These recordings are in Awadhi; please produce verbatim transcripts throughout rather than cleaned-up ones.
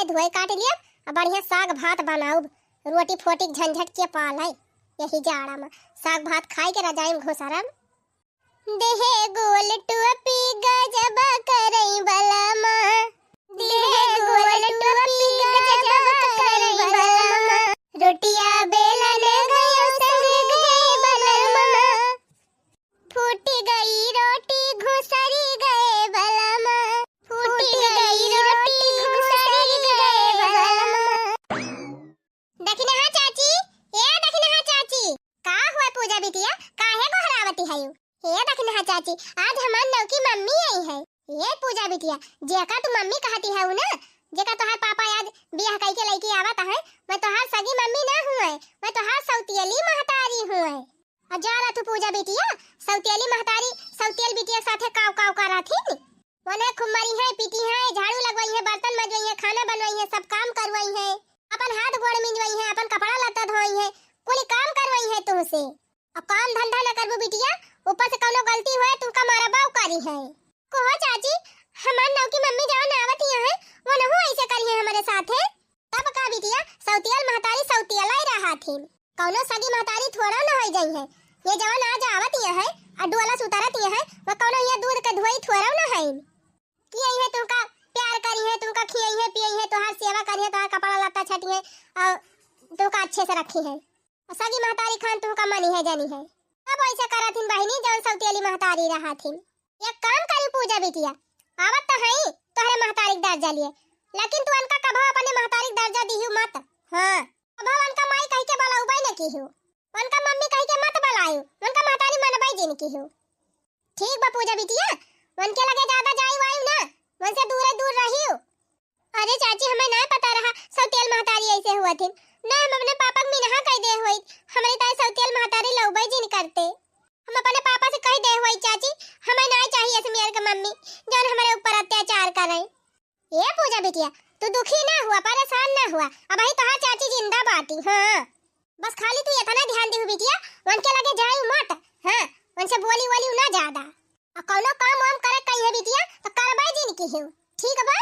धोए काट लियब, अब बढ़िया साग भात बनाउब, रोटी फोटी के झंझट के पाल है, यही जाड़ा में साग भात खाई के रजाई में घुसरब। देहे गोल टोपी गजब करई बलमा, देहे गोल टोपी गजब करई बलमा। रोटिया बेलन गयो संग गए बलमा, फूट गई रोटी घुसरी गए बलमा, फूट गई रोटी घुसरी गए बलमा। दखिनहा चाची, ए दखिनहा चाची। का हुआ पूजा बिटिया, काहे गोहरावती हयू? ए दखिनहा चाची, आज हमार नौकी मम्मी आई है। ए पूजा बिटिया, जेका तू मम्मी कहती हऊ ना, जेका तोहार पापा आज बियाह कई के लइके आवत है, मैं तोहार सगी मम्मी ना हुए, मैं तोहार सौतियली महतारी हुए। आ जा रहा तू पूजा बिटिया, सौतियली महतारी सौतियल बिटिया साथे काव काव करत ही। वने खूब मरी है, पीटी है, झाड़ू लगवाई है, बर्तन मजवाई है, खाना बनवाई है, सब काम करवाई है, अपन हाथ गोड़ मिंजवाई है, अपन कपड़ा लत्ता धोई है, कुल काम करवाई है तुमसे। अब काम धंधा न करबू बिटिया, ऊपर से कौनो गलती होए तुमका मारबा करी है। कहो चाची, हमार नौकी मम्मी जवन आवत ही है, वो नहु ऐसे करी है हमारे साथे। तब का बिटिया, सौतियल महतारी सौतियल ही रहा थी। कौनो सगी महतारी थोड़ा न होई जाई है। ये जवन आज आवत ही है, आ डोला से उतरत ही है, वो कौनो ये दूध के धोई थोड़ा न है। कि आई है तुमका प्यार करी है, तुमका खियाई है, पियाई है, तोहार सेवा करी है, तोहार कपड़ा लत्ता छटी है, और तुमका अच्छे से रखी है। और सगी महतारी खान तुमका मनी है, जानी है। तब ऐसे करत हिन बहिनी, जौन सौतेली महतारी रहत हिन। एक काम करी पूजा बिटिया, आवत तो हई तोहरे महतारी के दर्जा लिए, लेकिन तू उनका कभो अपने महतारी के दर्जा दिहू मत। हाँ, कभो उनका माई कह के बुलाउबे न किहू। उनका मम्मी कह के मत बुलायू, उनका महतारी मनबे जिन किहू। ठीक बा पूजा बिटिया, उनके लगे ज्यादा जाई वाई ना, उनसे दूरे दूर रहियो। अरे चाची, हमें ना पता रहा सौतेल महतारी ऐसे हुआ थी। ना, हम अपने पापा के मिनहा कह दे हुई, हमारी ताई सौतेल महतारी लौबे जिन करते। हम अपने पापा से कह दे हुई चाची, हमें ना चाहिए ऐसे मेर के मम्मी, जौन हमारे ऊपर अत्याचार करे। ए पूजा बिटिया, तू दुखी ना हुआ, परेशान ना हुआ, अबही तोहार चाची जिंदा बाटी। हाँ, बस खाली तू इतना ध्यान दिहु बिटिया, उनके लगे जायू मत। हाँ, उनसे बोली वोली ना ज्यादा। और कौनो काम वाम करे कही है बिटिया, तो करबे जिन किहू। ठीक बा?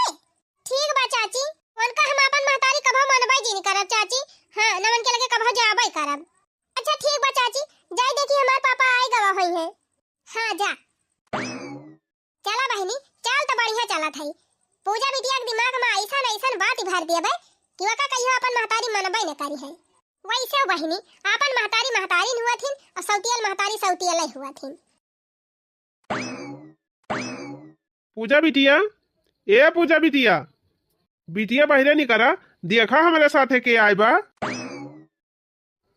ठीक बा चाची, उनका हम अपन महतारी कभो मनबे जिन करब चाची। हाँ, न उनके लगे कभो जाबे करब। अच्छा ठीक बा चाची, जाई देखी हमार पापा आए गवा होई है। हाँ जा। चला बहिनी, चाल तो बढ़िया चलत है। पूजा बिटिया के दिमाग में ऐसन ऐसन बात भर दिए बे कि वका कहियो अपन महतारी मनबे न करी है। वैसे बहिनी, अपन महतारी महतारी न हुआ थिन और सौतियल महतारी सौतियल हुआ थिन। पूजा बिटिया, ए पूजा बिटिया, बिटिया बहिरे निकरा, देखा हमरे साथे के आए बा।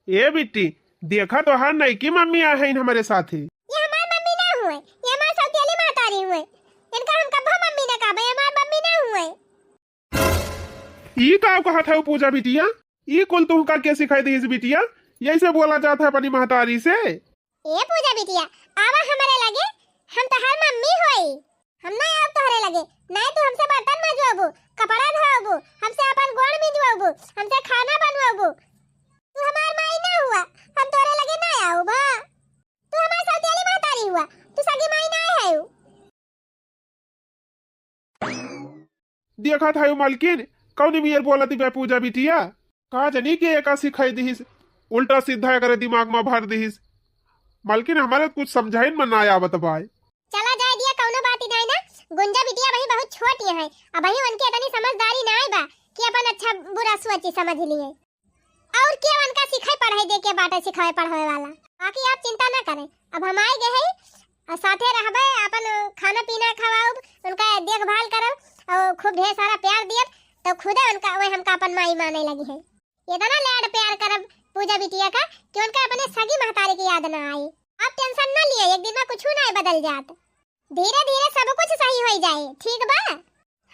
ए बिट्टी, देखा तोहार नईकी मम्मी आ हईन हमरे साथे। ये हमार मम्मी ना हुए, ये हमार सौतेली महतारी हुए। इनका हम कब्बो मम्मी ना कहबे, ये हमार मम्मी ना हुए। ई का कहत है पूजा बिटिया? ई कुल तुहका के सिखाई दीस बिटिया? यही से बोला जात है अपनी महतारी से। ए पूजा बिटिया, आवा हमरे लगे, हम तोहार मम्मी होई। हम ना आब तोहरे लगे, नहीं तू हमसे बर्तन मजवाबू, कपड़ा धोबू, हमसे अपन गोड़ मिंजवाबू, हमसे खाना बनवाबू। तू हमार माई ना हुआ, हम तोहरे लगे ना आउब। तू हमार सौतेली महतारी हुआ, तू सगी माई ना है। देखत हयू मलकिन, कौन मियर बोलत बा पूजा बिटिया? का जनी के एका सिखाई दिहिस, उल्टा सीधा एकरे दिमाग में भर दिहिस। मलकिन, हमरे कुछ समझाइन में ना आवत बा। चला जाए दिया, कौनो बात ही नाई ना। गुंजा बिटिया अबही बहुत छोट ही है, अबही उनके इतनी समझदारी नाई बा कि अपन अच्छा बुरा सोची समझ लिए। और के उनका सिखाई पढ़ाई दे के बाटे सिखावे पढ़ावे वाला। बाकी आप चिंता ना करें, अब हम आए गए हैं और साथे रहबे, अपन खाना पीना खवाउब, उनका देखभाल करब और खूब ढेर सारा प्यार दियब, तो खुदे उनका वह हमका अपन माई माने लगी है। इतना लाड प्यार करब पूजा बिटिया का कि उनका अपने सगी महतारी की याद ना आई। आप टेंशन ना लिए, एक दिन में कुछ ना बदल जात। धीरे धीरे सब कुछ सही हो जाए, ठीक बा?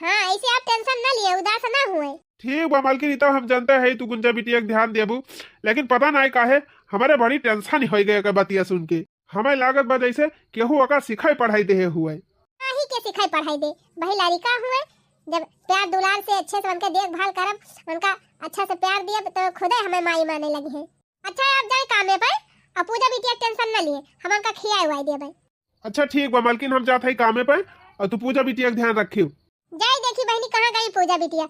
हाँ, ऐसे आप टेंशन ना लिए, उदास ना हुए। ठीक बा मलकिन, ई तो हम जानते हैं तू गुंजा बिटिया के ध्यान देबू, लेकिन पता नहीं काहे हमारे बड़ी टेंशन हो गए एकर बतिया सुन के। हमें लागत बा जैसे केहू ओका सिखाई पढ़ाई देहे हुए। नाही के सिखाई पढ़ाई दे, वही लड़का हुए, जब प्यार दुलार से अच्छे से उनके देखभाल करब, उनका अच्छा से प्यार दियब तो खुदे हमें माई माने लगी है। अच्छा आप जाए कामे पे, और पूजा बिटिया के टेंशन ना लिए, हम उनका खियाए हुआई देबे। अच्छा ठीक बा मलकिन, हम जात हई कामे पे, और तू पूजा बिटिया के ध्यान रखियो। जाई देखी बहिनी कहाँ गई पूजा बिटिया,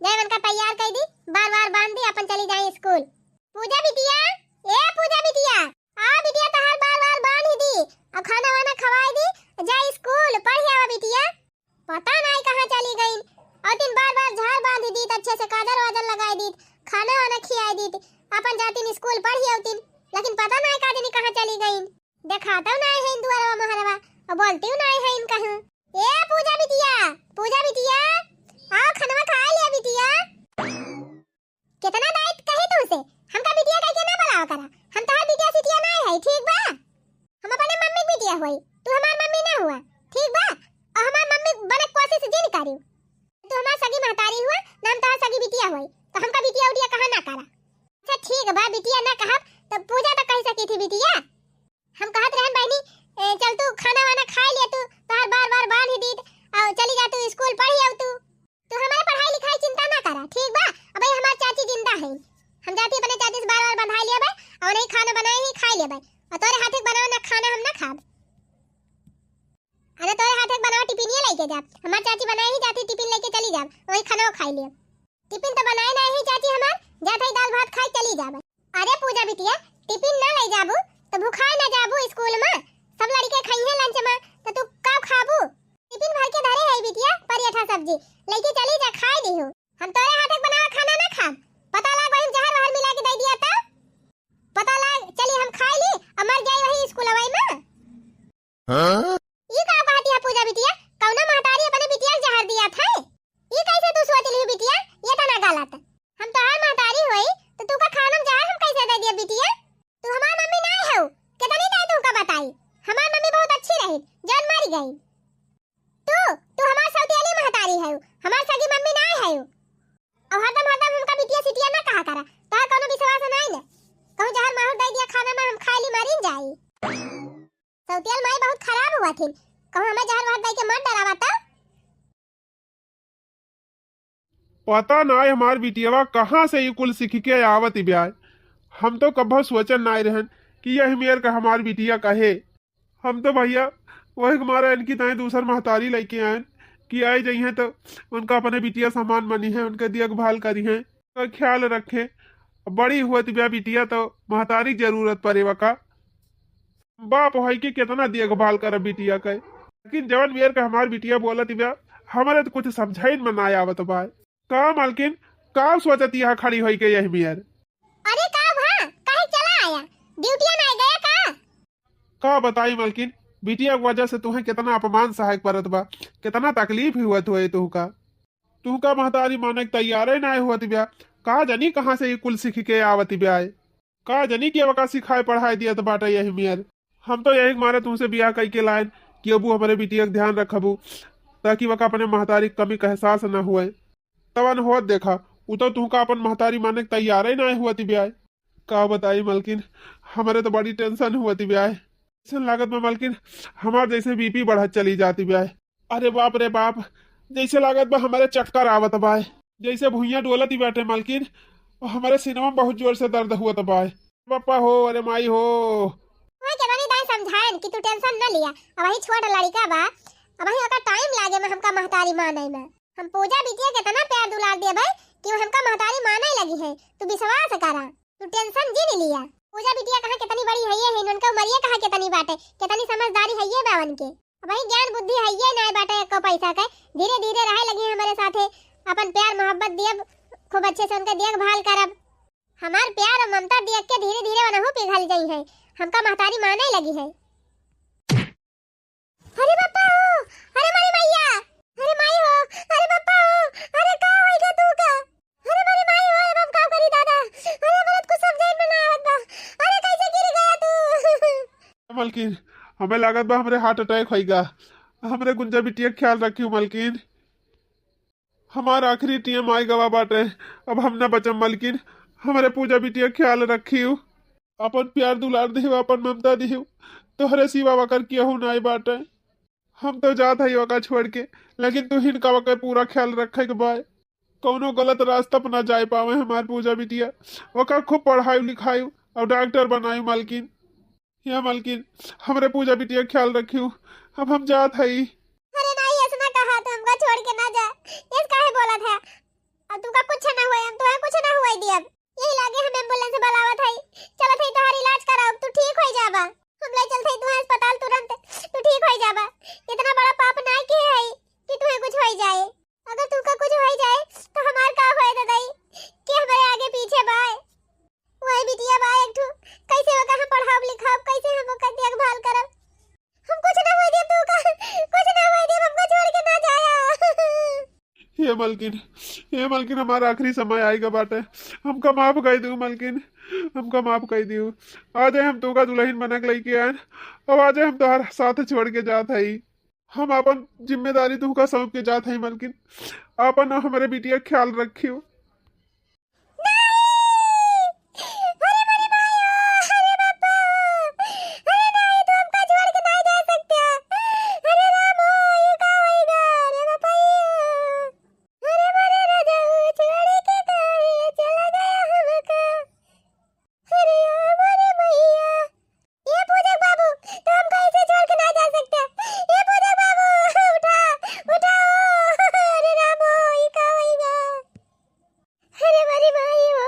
जाए उनका तैयार कइ दी, बार बार बांध दी, अपन चली जाए स्कूल। पूजा बिटिया, ए पूजा बिटिया, आ बिटिया, तहार बार बार बांध ही दी, अब खाना वाना खवाई दी, जा स्कूल पढ़ आवा बिटिया। पता नाई कहाँ चली गईन। औतिन बार बार झार बांध दीत, अच्छे से काजर वाजर लगाई दीत, खाना वाना खियाई दीत, अपन जातिन स्कूल पढ़ी औतिन, लेकिन पता नाई का जानी कहाँ चली गईन। देखातौ नाई है इन दुआरवा महरवा, और बोलतिउ नाई है इन कहूँ। ए पूजा बिटिया, पूजा बिटिया, आओ खनवा खा लिया बिटिया। कितना दाई कही तुमसे, हमका बिटिया कह के ना बुलावा करा। हम तोहार बिटिया सिटिया ना है, ठीक बा? हम अपने मम्मी के बिटिया होई, तू हमार मम्मी ना हुआ, ठीक बा? और हमार मम्मी बने के कोशिश जिन करियो। तू हमार सगी महतारी हुआ, ना हम तोहार सगी बिटिया होई, तो हमका बिटिया उटिया कहा ना करा। अच्छा ठीक बा, बिटिया ना कहब, तो पूजा तो कह सकी थी बिटिया। हम कहत रहन बहिनी, ए, चल तू खाना वाना खा लिया तू, तोहार बार बार बांध ही दीत, और चली जा तू स्कूल पढ़ी आऊ तू। तू हमारे पढ़ाई लिखाई चिंता ना करा, ठीक बा? अबे हमार चाची जिंदा है, हम जाती अपने चाची से बार बार बंधाई लेबे, और उन्हीं खाना बनाए ही खाई लेबे, और तोरे हाथे के बनावा ना खाना हम ना खाब। अरे तोरे हाथे के बनावा टिफिनिया लेके जाब, हमार चाची बनाए ही जाती टिफिन लेके चली जाब, वही खाना खाई लेब। टिफिन तो बनाए ना ही चाची हमार, जात ही दाल भात खाई चली जाब। अरे पूजा बिटिया, टिफिन ना ले जाबू तो भुखाए ना जाबू स्कूल में, सब लड़के खाइहे लंच में, तो तू का खाबू? टिफिन भर के धरे है बिटिया, पराठा सब्जी लेके चली जा, खाए दिहू। हम तोरे हाथे के बनावा खाना ना खाब, पता लाग वही में जहर वहर मिला के दे दिया तो पता लाग चली हम खाए ली, अब मर जाए वही स्कूल अवाई में। हाँ? ई का कहती है पूजा बिटिया, कौनो महतारी अपने बिटिया के जहर दिया था? ई कैसे तू सोच लियो बिटिया, ये तो ना गलत। हम तोहार महतारी होई तो तू का खाना में जहर हम कैसे दे दिया बिटिया? तू हमार मम्मी ना हो, कितनी दाई तुमका बताई, हमार मम्मी बहुत अच्छी रही, जौन मर गई। तू, तू हमार सौतेली महतारी है, हमार सगी मम्मी ना है। और हरदम हरदम हमका बिटिया सिटिया ना कहा करा, तोहार कौनो विश्वास नहीं ने। कहूँ जहर माहुर दे दिया खाना में हम खाए ली मरीन जाई। सौतियाल माई बहुत खराब हुआ थी, कहूँ हमें जहर वहर दे के मत डरावा तो। पता नाय हमार बिटियावा कहाँ से ई कुल सीख के आवत ब्याय। हम तो कभो सोचन नाय रहन कि यही मेर का हमार बिटिया कहे। हम तो भैया वही के मारे इनकी ताई दूसर महतारी लेके आयन कि आए जइहें तो उनका अपने बिटिया समान मनी है, उनके देखभाल करी है, उनका ख्याल रखे। बड़ी हुआ ब्या बिटिया तो महतारी के जरूरत पड़े वका। बाप होई के केतना देखभाल करब बिटिया के, लेकिन जवन मेर का हमार बिटिया बोलत बिया, हमरे तो कुछ समझाइन में ना आवत बा। का मलकिन, का सोचत यहाँ खड़ी होई के यही मेर? अरे का भा, काहे चला आया? ड्यूटिया ना गया का? का बताई मलकिन, बिटिया के वजह से तुहे केतना अपमान सहे के पड़त बा, केतना तकलीफ हुआ तुहे तुहका। तुहका महतारी माने के तैयारे ना हुआ ब्या, का जानी कहाँ से ई कुल सीख के आवत ब्या। का जानी के वका सिखाए पढ़ाए दियत बाटे यही मेर। हम तो यही के मारे तुमसे बियाह कई के लायन कि अबू हमरे बिटिया के ध्यान रखबू, ताकि वका अपने महतारी के कमी का एहसास न हुए। तवन होत देखा, उ तो तुहका अपन महतारी माने के तैयारे ना हुआ ब्या। का बताई मलकिन, हमरे तो बड़ी टेंशन हुआ ब्या। ऐसन लागत बा मलकिन, हमार जैसे बीपी बढ़त चली जाती ब्या। अरे बाप रे बाप, जैसे लागत बा हमरे चक्कर आवत बा, जैसे भुइयां डोलत ही बाटे मलकिन, और हमरे सीनवा में बहुत जोर से दर्द हुआ बा। पापा हो, अरे माई हो। वही के बनी दाई समझायन कि तू टेंशन न लिया, अब वही छोट लड़का बा, अब वही ओकर टाइम लागे में हमका महतारी माने में। हम पूजा बिटिया के इतना प्यार दुलार दिए भाई कि वो हमका महतारी माने लगी है, तू विश्वास करा। तू टेंशन जिन लिया। पूजा बिटिया कहाँ कितनी बड़ी है ये है, उनका उमरिया कहाँ कितनी बाटे, कितनी समझदारी है ये बा उनके। अब वही ज्ञान बुद्धि है ये नाय बाटे एको पैसा के। धीरे धीरे रहे लगी हमरे साथे, अपन प्यार मोहब्बत दियब, खूब अच्छे से उनके देखभाल करब। हमार प्यार और ममता देख के धीरे धीरे वनहु पिघल गई है, हमका महतारी माने लगी है। अरे बापा हो, अरे मारी मैया, अरे माई हो, अरे बापा हो, अरे का होई गा तू का? अरे मारी माई हो, अब हम का करी दादा? अरे मरद कुछ समझे में ना आवत बा। अरे कैसे गिर गया तू? मलकिन, हमें लागत बा हमरे हार्ट अटैक होई गा। हमरे गुंजा बिटिया के ख्याल रखियो मलकिन। हमार आखिरी टीएम आई गवा बाटे, अब हम ना बचम मलकिन। हमरे पूजा बिटिया ख्याल रखियो, अपन प्यार दुलार दियो, अपन ममता दियो, तोहरे सिवा वकर केहू नाई बाटे। हम तो जात हई ओका छोड़ के, लेकिन तू हिन का वकर पूरा ख्याल रखे के बाय। कौनो गलत रास्ता पर ना जाए पावे हमार पूजा बिटिया। ओका खूब पढ़ाई लिखाई और डॉक्टर बनाई मलकिन। हे मलकिन, हमरे पूजा बिटिया के ख्याल रखियो, अब हम जात हई। अरे नाई, ऐसे ना कहा, तू हमका छोड़ के ना जा। ऐसे काहे बोलत है? अब तू हे मलकिन, हे मलकिन, हमार आखिरी समय आइगा बाटे, हमका माफ कइ दिउ मलकिन, हमका माफ कइ दिउ। आजे हम तोहका दुलहिन बना के लइके आएन, अब आजे हम तोहार साथ छोड़ के जात हई। हम आपन जिम्मेदारी तोहका सौंप के जात हई मलकिन, आपन अउ हमरे बिटिया क ख्याल रखियो। अरे मोरे मायो, अरे बापा, अरे नाहीं, तू हमका छोड़ के नाहीं जा सकता। अरे रामो, ये का होइगा? अरे बापा, अरे मोरे राजा, छोड़ के काहे चला गया हमका? अरे ओ मोरे मैया, ए पूजा बाबू, तू हमका ऐसे छोड़ के ना जा सकता। ए पूजा बाबू, उठा, उठाओ। अरे रामो, ई का होइगा? अरे मोरे माई हो,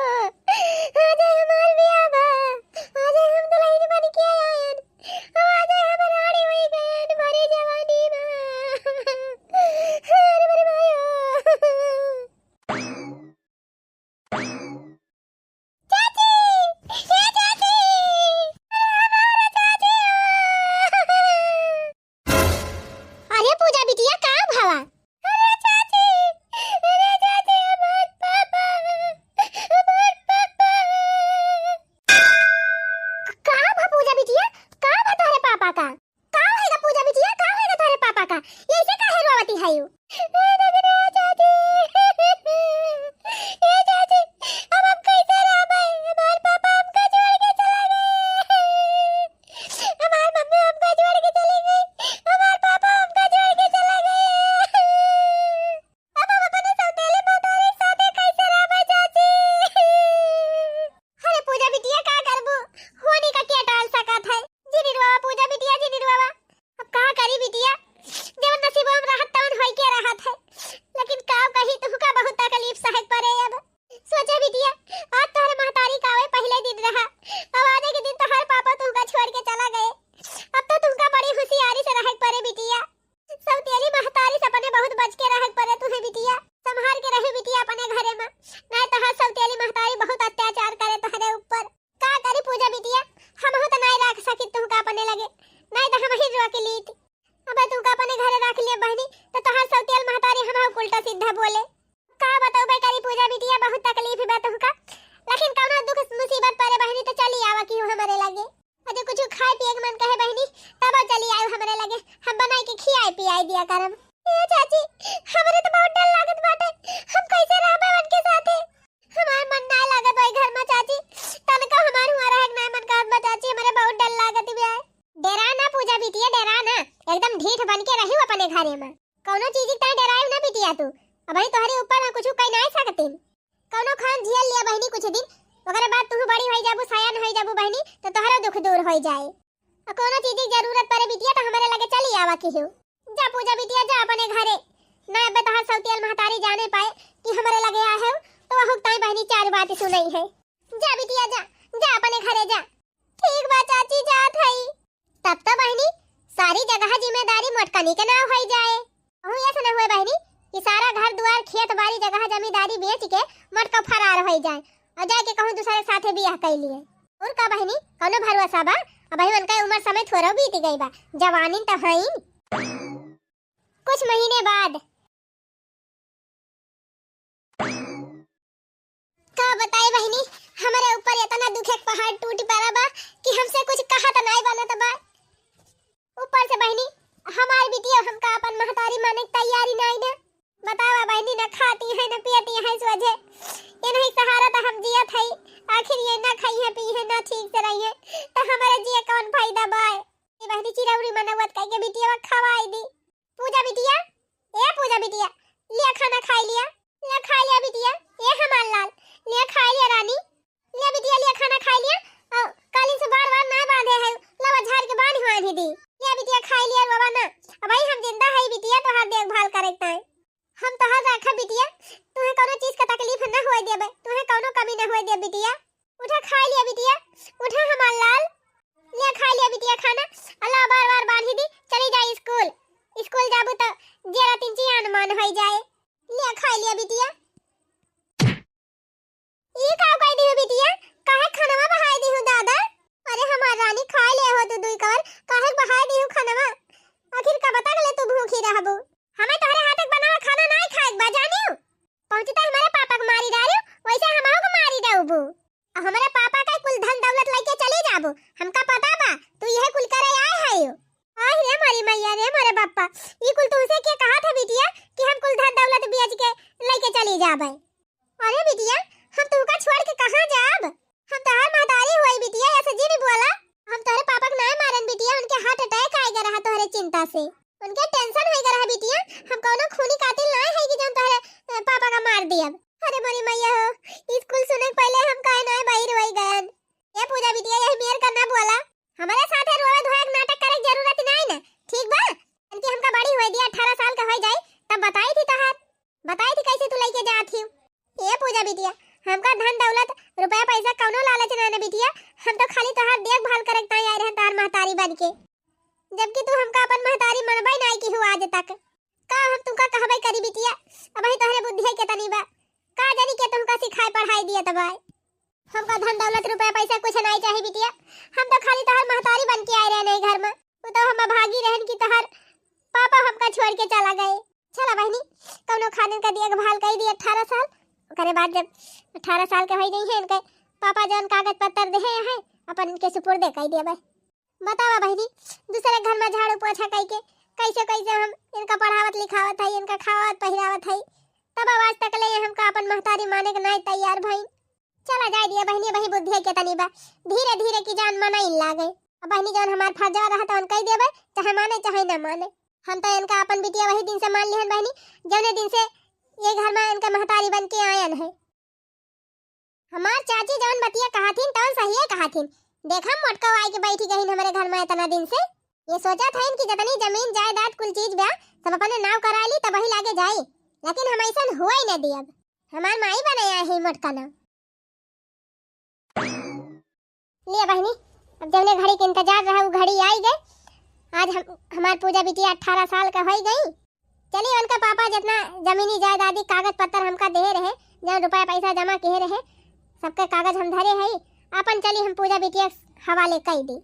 आजे हमार बियाह बा, आजे हम दुलहिन बन के आयन, अब आजे हम रानी होई गयन मोरे जवानी में। अरे मोरे माई हो। चाची, ए चाची, अरे हमार चाची। अरे पूजा बिटिया, का भवा? अरे चाची, अरे चाची, हमार पापा, हमार पापा। का भा पूजा बिटिया, का भा तोहरे पापा का? का होइगा पूजा बिटिया, का होइगा तोहरे पापा का? ऐसे काहे रोवती हयू? ए दगना चाची, ए चाची, अब हम कैसे रहबै? हमार पापा हमका छोड़ के चला गए। हमार मम्मी हमका छोड़ के चली गई। हमार पापा हमका छोड़ के चला गए। अब हम अपने सौतेली महतारी के साथे कैसे रहबै चाची? अरे पूजा बिटिया, का करबू? होनी का के टाल सकत है? जिनी रोवा पूजा बिटिया, जिनी रोवा। अब का करी बिटिया, जवन नसीबवा में रहत तवन होई के रहत है। लेकिन का कही, तुहका बहुत तकलीफ सहक पड़े अब। सोचा बिटिया, आज तोहरे महतारी का आवे पहिले दिन रहा, अब आजे के दिन तोहर पापा तुहका छोड़ के चला गए। अब तो तुहका बड़ी होशियारी से रहक पड़े बिटिया। सौतेली महतारी से अपने बहुत बच के रहक पड़े तुहे बिटिया। संभाल के रही बिटिया अपने घरे में, नाहीं तो हर सौतेली महतारी बहुत अत्याचार करे तोहरे ऊपर। का करी पूजा बिटिया, हमहू तो नाहीं रख सकित तुहका अपने लगे, नाहीं तो हमही रोक लीत। अब तुहका अपने घरे रख लिया बहिनी, तो तोहर सौतेल महतारी हमहू उल्टा सीधा बोले। का बताऊ बेचारी पूजा बिटिया, बहुत तकलीफ बा तुहका, लेकिन कौनो दुख मुसीबत पड़े बहिनी तो चली आवा केहू हमरे लगे। अरे कुछ खाए पिए के मन कहे बहिनी, तब चली आयु हमरे लगे, हम बनाई के खियाए पियाए दिया करब। ए चाची, हमरे तो बहुत डर लागत बाटे, हम कैसे रहबे उनके साथे? हमार मन ना लागत ओई घर में चाची, तनको हमार हुआ रहे के ना मन कहत बा चाची, हमरे बहुत डर लागत बा। डेरा ना पूजा बिटिया, डेरा ना, एकदम ढीठ बन के रही अपने घरे में। कौनो चीज के ताई डेरायु ना बिटिया तू, अबही तोहरे ऊपर ना कुछ कह ना सकतीन। कौनो खान झेल लिया बहिनी कुछ दिन, ओकरे बाद तू बड़ी होई जाबू, सयान होई जाबू बहिनी, तो तोहरो दुख दूर होई जाए। आ कौनो चीज की जरूरत पड़े बिटिया तो हमरे लगे चली आवा केहू। जा पूजा बिटिया जा अपने घरे, ना अबे तोहार सौतियल महतारी जाने पाए कि हमरे लगे आए हो, तो वहू ताई बहिनी चार बात सुनई है। जा बिटिया जा, जा अपने घरे जा। ठीक बा चाची, जात हई। तब तो बहिनी, सारी जगह जिम्मेदारी मोटकनी के नाव होई जाए। कहूँ ऐसा न हुए बहिनी कि सारा घर दुआर, खेत बाड़ी, जगह जमींदारी बेच के मोटका फरार होई जाए और जाके कहूँ दूसरे साथे बियाह कर लिए। और का बहिनी, कौनो भरोसा बा? अबही उनका उम्र समय थोड़ा बीत गई बा, जवानी तो हईन। कुछ महीने बाद। का बताई बहिनी, हमरे ऊपर इतना दुख के पहाड़ टूट पड़ा बा कि हमसे कुछ कहा तो नाई बनत बा। ऊपर से बहिनी, हमार बिटिया हमका अपन महतारी माने के तैयारी नाई ना। बतावा बहिनी, ना खाती है ना पियती है सोझे, ये नहीं सहारा तो हम जियत है। आखिर ये ना खाई है पी है ना ठीक से रही है, तो हमारे जिए कौन फायदा बा? ये बहिनी चिरौरी मनौवत कह के बिटिया खवाई दी। पूजा बिटिया, ए पूजा बिटिया, लिया खाना खाई लिया, लिया खाई लिया बिटिया, ए हमार लाल, लिया खाई लिया रानी, लिया बिटिया, लिया खाना खाई लिया, और काली से बार बार ना बांधे है, लावा झाड़ के बांध बांध दी, लिया बिटिया खाई लिया बाबा ना, अब भाई हम जिंदा है बिटिया, तोहार देखभाल करे के ताई, हम तोहार रखा बिटिया, तुम्हें कौनो चीज का तकलीफ ना होए देबे, तुम्हें कौनो कमी ना होए देबे बिटिया। उठा खाई लिया बिटिया, उठा हमार लाल, लिया खाई लिया बिटिया खाना, अल्लाह बार बार बांधी दी, चली जाए स्कूल, स्कूल जाबू तो जेरा तीन चियान मान होई जाए, लिया खाई लिया बिटिया। ई का कह दियो बिटिया, काहे खानवा बहाई दियो दादा? अरे हमार रानी खाई ले हो तू दुई कवर, काहे बहाई दियो खानवा? आखिर कब तक ले तू भूखी रहबू? हमें तोहरे हाथ के बनावा खाना नाई खाए के बा, जानियो? सज के लेके चली जाबे। अरे बिटिया, हम तुमका छोड़ के कहाँ जाब? हम तोहर महतारी होई बिटिया, ऐसे जिन बोला। हम तोहरे पापा के नाय मारन बिटिया, उनके heart attack आइगा रहा तोहरे चिंता से, उनके tension होइगा रहा बिटिया। हम कौनो खूनी कातिल नाय है कि जौन तोहरे, अ, पापा का मार दियब। अरे मोरी मैया हो, स्कूल सुने के पहले हम काहे नाय बहिर होई गयन। ए पूजा बिटिया, यही मेर का ना बोला, हमरे साथे रोवे धोए के नाटक करे के जरूरत नाय ना, ठीक बा? इनकी हमका बड़ी होए दिया, अठारह साल के होई जाई, तब बताई थी तोहार। बताई थी कैसे तू लेके जात ही। ए पूजा बिटिया, हमका धन दौलत, रुपया पैसा कौनो लालच ना ना बिटिया, हम तो खाली तोहार देखभाल करे के ताई आए रहन तोहार महतारी बन के। जबकि तू हमका अपन महतारी मनबे नाई की हु आज तक। का हम तुमका कहबे करी बिटिया, अबही तोहरे बुद्धि के तनी बा, का जानी के तुमका सिखाए पढ़ाई दिया तबाय। हमका धन दौलत रुपया पैसा कुछ नाई चाही बिटिया, हम तो खाली तोहर महतारी बन के आए रहे नहीं घर में। वो तो हम अभागी रहन कि तोहर पापा हमका छोड़ के चला गए। चला बहिनी, कौनो खानिन का देखभाल कई दी अठारह साल, ओकरे बाद जब अठारह साल के होई गई है इनके पापा जौन कागज पत्तर देहे हैं अपन इनके सुपुर्दे कई दिया भाई। बतावा बहिनी, दूसरे घर में झाड़ू पोछा कई के कैसे कैसे हम इनका पढ़ावत लिखावत है, इनका खावत पहिरावत है, तब आज तक ले हमका अपन महतारी माने के नाई तैयार भई। चला जाए दिया बहिनी, वही बुद्धि के तनी बा, धीरे धीरे की जान मनाई लागे। अब बहिनी जौन हमार फर्जवा रहा तौन कई देबे, चाहे माने चाहे ना माने। हम तो इनका अपन बिटिया वही दिन से मान लिहन बहिनी, जौने दिन से ये घर में इनका महतारी बन के आयन है। हमार चाची जौन बतिया कहाथिन तौन सहिए कहाथिन। देखा मोटका आई के बैठी गईन हमरे घर में इतना दिन से। ये सोचा था कि जितनी जमीन जायदाद कुल चीज बा सब अपने नाव करा ली तब वही लागे जाई, लेकिन हम ऐसा हुआ ही ना दियब। हमार माई बनाया है मोटका ना। लिया बहिनी, अब जौने घड़ी के इंतजार रहा, वो घड़ी आई गए। आज हम, हमार पूजा बिटिया अठारह साल का होई गई। चली, उनका पापा जितना जमीनी जायदादी कागज पत्तर हमका दे रहे, जौन रुपया पैसा जमा किए रहे, सबके कागज हम धरे हई। अपन चली, हम पूजा बिटिया हवाले कई दी।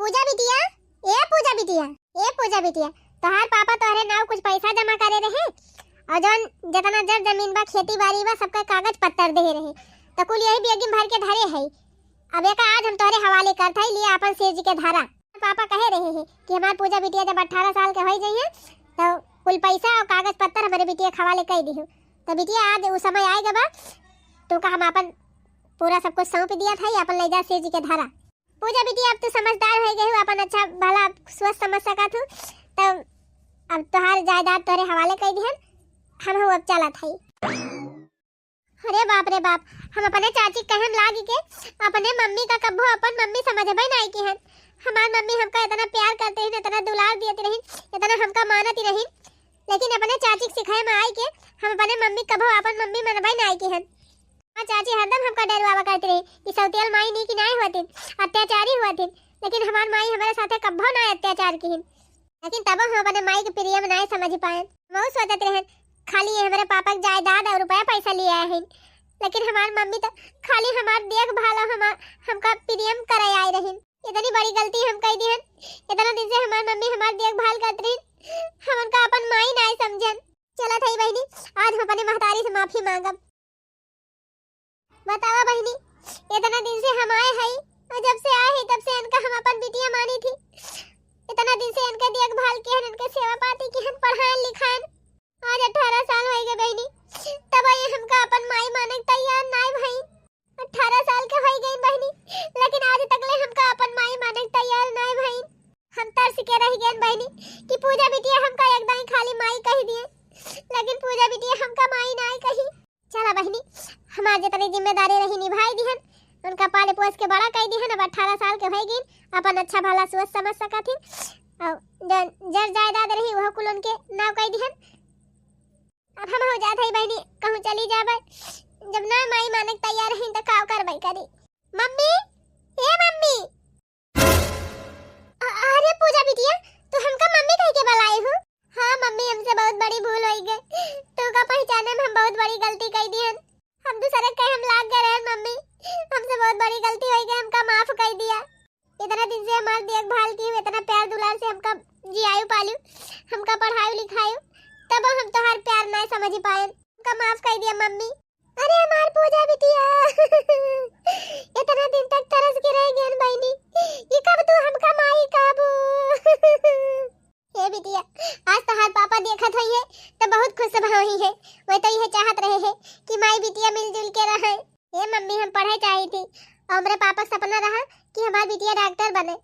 पूजा बिटिया, ए पूजा बिटिया, ए पूजा बिटिया, तोहार पापा तोहरे नाव कुछ पैसा जमा करे रहे और जौन जितना जर जमीन बा, खेती बाड़ी बा, सबका कागज पत्तर दे रहे, तो कुल यही बेगिम भर के धरे है। अब एका आज हम तोहरे हवाले करत हई, लिया अपन सेज के धरा। पापा कहे रहे हैं कि हमार पूजा बिटिया जब अठारह साल के होई जाइए तो कुल पैसा और कागज पत्तर हमारे बिटिया के हवाले कई दिहु। तो बिटिया आज वो समय आए बा, तो का हम अपन पूरा सब कुछ सौंप दिया था, अपन ले जा सेज के धरा। पूजा बिटिया, अब तू समझदार हो गई हो, अपन अच्छा भला सोच समझ सकत हूँ, तब अब तोहार जायदाद तोहरे हवाले कर दिहन, हम हूँ अब चलत हई। अरे बाप रे बाप, हम अपने चाची कहन लागी के अपने मम्मी का कब्बो अपन मम्मी समझबे नाई की हन। हमार मम्मी हमका इतना प्यार करते रहिन, इतना दुलार देते रहिन, इतना हमका मानती रहिन, लेकिन अपने चाची के सिखाए में आई के हम अपने मम्मी कब्बो अपन मम्मी मनबे नाई की हन। हमार चाची हरदम हमका डरवावा करती रही कि सौतियल माई नीक नाय होतिन, अत्याचारी होतिन, लेकिन हमार माई हमारे साथे कब्बो नाय अत्याचार किहिन। लेकिन तबो हम अपने माई के प्रेम नाय समझ पाएन। हम सोचत रहन खाली ये हमारे पापा के जायदाद और रुपया पैसा लिए आए हैं, लेकिन हमार मम्मी तो खाली हमार देखभाल और हमार, हमका प्रेम करे आए रहिन। इतनी बड़ी गलती हम कई दिहन, इतना दिन से हमार मम्मी हमार देखभाल करत रहिन, हम उनका अपन माई नाय समझन। चलत हई बहिनी, आज हम अपने महतारी से माफी मांगब। बतावा बहिनी, इतना दिन से हम आए हई और जब से आए हई तब से इनका हम अपन बिटिया मानी थी। इतना दिन से इनके देखभाल किहन, इनके सेवा पाती किहन, पढ़ाएन लिखाएन। आज अठारह साल होई गए बहिनी, तब ये हमका अपन माई माने के तैयार नाय भई। अठारह साल के होई गई बहिनी, लेकिन आज तक ले हमका अपन माई माने के तैयार नाय भई। हम तरस के रह गए बहिनी कि पूजा बिटिया हमका एकदम खाली माई कह दिए, लेकिन पूजा बिटिया हमका माई नाय कही। चला बहिनी, हमार जितनी जिम्मेदारी रही निभाई दिहन, उनका पाले पोस के बड़ा कई दिहन। अब अठारह साल के होई गईन, अपन अच्छा भला सोच समझ सकत हिन। और जौन जर जायदाद रही वह कुल उनके नाव कई दिहन। अब हम हो जात हई बहिनी, कहूँ चली जाबे, जब ना माई माने के तैयार रही तो का करबे करी। मम्मी, ए मम्मी, अ-, अरे पूजा बिटिया, तू हमका मम्मी कह के बुलाए हो? हाँ मम्मी, हमसे बहुत बड़ी भूल होई गई, तू का पहचाने में हम बहुत बड़ी गलती कर दिहन। हम दूसरे के हम लाग गए रहन मम्मी, हमसे बहुत बड़ी गलती होई गई, हमका माफ कर दिया। इतना दिन से हमार देखभाल की, इतना प्यार दुलार से हमका जियायु पालू, हमका पढ़ायु लिखायु, तब हम तोहार प्यार ना समझ पाए, हमका माफ कर दिया मम्मी। अरे हमार पूजा बिटिया, इतना दिन तक तरस के रह गयन बहिनी, ये कब तू हमका माई कहबू? हे बिटिया, आज तोहार पापा देखत होइहैं त बहुत खुश होइहैं। वह तो यह चाहत रहे हैं कि माई बिटिया मिलजुल के रहे। हे मम्मी, हम पढ़े चाही थी और हमरे पापा का सपना रहा कि हमार बिटिया डॉक्टर बने,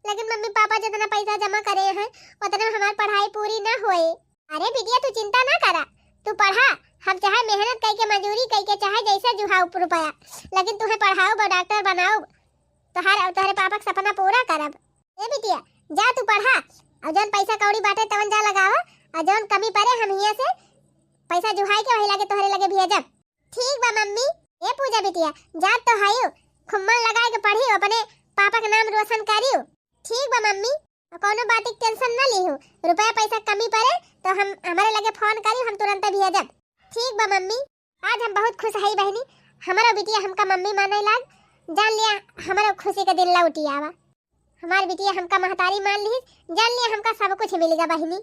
लेकिन मम्मी पापा जितना पैसा जमा करे हैं उतने में हमार पढ़ाई पूरी ना होए। अरे बिटिया, तू चिंता ना करा, तू पढ़ा। हम चाहे मेहनत कइके, मजूरी कइके, चाहे जैसे जुहाऊ रुपया, लेकिन तुहे पढ़ाउब, डॉक्टर बनाउब, तोहार और तोहरे पापा का सपना पूरा करब। ए बिटिया, जा तू पढ़ा, और जौन पैसा कौड़ी बाटे तवन जा लगावा, और जौन कमी पड़े हम हियां से पैसा जुहाई के वही लगे तोहरे लगे भेजब। ठीक बा मम्मी। ए पूजा बिटिया, जा तो हयू, खूब मन लगाए के पढ़ियो, अपने पापा के नाम रोशन करियो। ठीक बा मम्मी, और कौनो बात की टेंशन ना लिहू, रुपया पैसा कमी पड़े तो हम, हमारे लगे फोन करियो, हम तुरंत भेजब। ठीक बा मम्मी। आज हम बहुत खुश हई बहिनी, हमारो बिटिया हमका मम्मी माने लाग, जान लिया हमारो खुशी का दिन लौटी आवा। हमार बिटिया हमका महतारी मान ली, जान लिया हमका सब कुछ मिल गया बहिनी।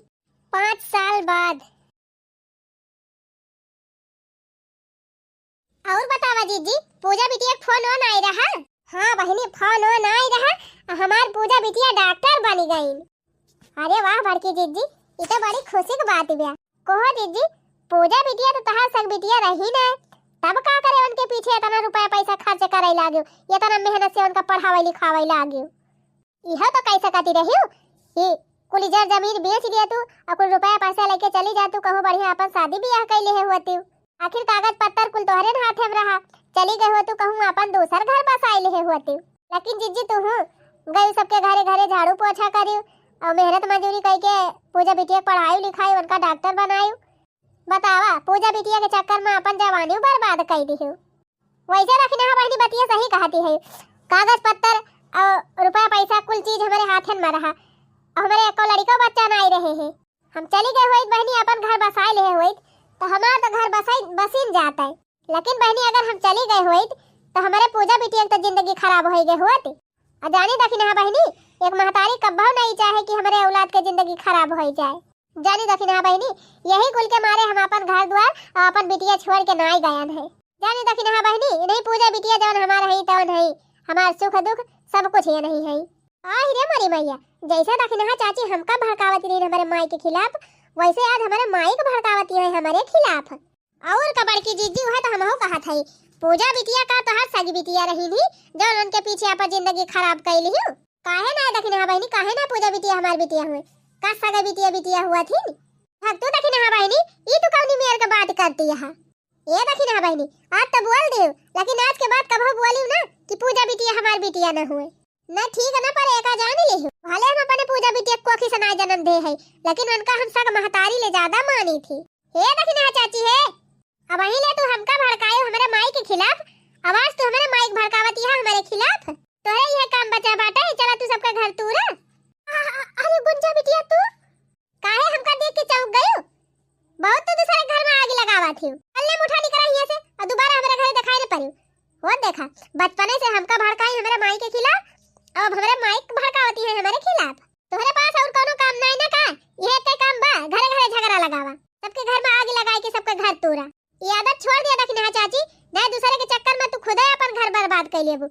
पाँच साल बाद। और बतावा जीजी, पूजा बिटिया के फोन ओन आई रहा? हाँ बहिनी, फोन ओन आई रहा, हमार पूजा बिटिया डॉक्टर बनी गई। अरे वाह बड़की जीजी, ई तो बड़ी खुशी की बात बा। कहो जीजी, पूजा बिटिया तो तहार सग बिटिया रही ना, तब का करे उनके पीछे इतना रुपया पैसा खर्च करे लागियो, इतना मेहनत से उनका पढ़ावे लिखावे लागियो? इहो तो कह सकती रहियो कि कुल जर जमीन बेच दिया तू और कुल रुपया पैसा लेके चली जा तू, कहूँ बढ़िया अपन शादी ब्याह कर ले होती। आखिर कागज पत्तर कुल तोहरे न हाथे में रहा, चली गए हो तू कहूँ अपन दूसर घर बसाई ले होती। लेकिन जीजी तू हूँ गई सबके घरे घरे झाड़ू पोछा करियो और मेहनत मजूरी करके पूजा बिटिया के पढ़ाई लिखाई, उनका डॉक्टर बनायो। बतावा, पूजा बिटिया के चक्कर में अपन जवानी बर्बाद कर दिहू। वैसे दखिनहा बहिनी बतिया सही कहती है, कागज पत्तर और रुपया पैसा कुल चीज हमारे हाथन में रहा और हमारे एको लड़िको बच्चा ना आई रहे हैं। हम चली गए होइत बहिनी, अपन घर बसाए ले होइत, तो हमार तो घर बसाई बसिन जात है। लेकिन बहिनी, अगर हम चली गए होइत, तो हमारे पूजा बिटिया के तो जिंदगी खराब हो गए होत। आ जानी दखिनहा बहिनी, एक महतारी कब्बो नहीं चाहे कि हमारे औलाद के जिंदगी खराब हो जाए। जानी दखिनहा बहिनी, यही कुल के मारे हम अपन घर द्वार और अपन बिटिया छोड़ के नाई गयन है। जानी दखिनहा बहिनी, इन्हीं पूजा बिटिया जवन हमार है तवन है, हमार सुख दुख सब कुछ ये नहीं है। आहि रे मोरी मैया, जैसे दखिनहा चाची हमका भड़कावत रही हमारे माई के खिलाफ, वैसे आज हमारे माई के भड़कावत है हमारे खिलाफ। और का बड़की जीजी, उहे तो हमहू कहत हई, पूजा बिटिया का तोहार सगी बिटिया रही थी, जौन उनके पीछे आपन जिंदगी खराब कई लिहू। काहे ना दखिनहा बहिनी, काहे ना पूजा बिटिया हमार बिटिया हुए, का सगा बिटिया बिटिया हुआ थी? भक्तू दखिनहा बहिनी, ई तू कौनी मेर के बात करती है? ए दखिनहा बहिनी, आज तो बोल दियो, लेकिन आज के बाद कबहू बोलियो ना कि पूजा बिटिया हमार बिटिया न हुए। न ठीक न, पर एका जान लिहू, भले हम अपने पूजा बिटिया कोखी से ना जन्म दे है, लेकिन उनका हम सग महतारी ले ज्यादा मानी थी। हे दखिनहा चाची हे, अबहीं ले तू हमका भड़कायो हमरे माई के खिलाफ, अब आज तू हमरे माई के भड़कावत है हमरे खिलाफ। तोहरे यह काम बचा बाटे, चला तू सबका घर तूरा। आ, आ, अरे गुंजा बिटिया तू काहे हमका देख के चौंक गयो? बहुत तो दूसरे घर में आग लगावा थी। कल्ले मुठा निकला हिया से और दोबारा हमरे घरे दिखाई न पड़ी। वो देखा, बचपने से हमका भड़काई हमरे माई के खिलाफ, अब हमरे माई के भड़कावती है हमरे खिलाफ। तोहरे पास और कोनो काम नाई ना का? यह के काम बा, घरे घरे झगड़ा लगावा, सबके घर में आग लगाई के सबके घर तोड़ा। ये आदत छोड़ दिया दखिनहा चाची, नहीं दूसरे के चक्कर में तू खुदे अपन घर बर्बाद कर लेबू।